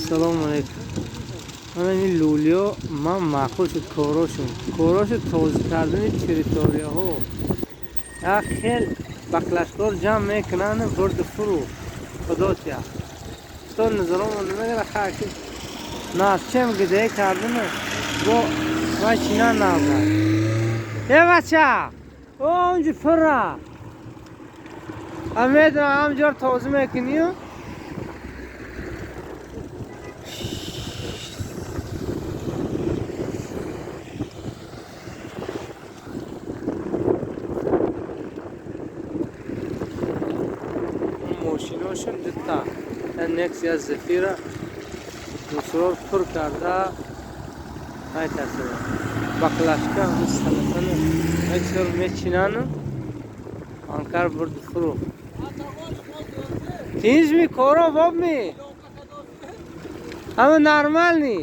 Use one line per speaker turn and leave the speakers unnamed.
Ассалому алайкум. Мана ин лӯлиё ман маъқул шуд корошун. Корошу тоза кардани территорияҳо. Як хел баклажкор ҷамъ мекунанд, бурду фурӯ. Худо тия. То назаромо намегира хаки. Насчем гиде кардани бо вай чина назар. Э бача! О онҷи фура. А медонам ҳамҷор тоза мекунию. Мошиношон дута Нексия, Зефира мусрор пур карда майтасада. Баклажка салатана чор мечинану анкар бурду фурӯ. Тинҷми, коро бобми, ҳама нормальный.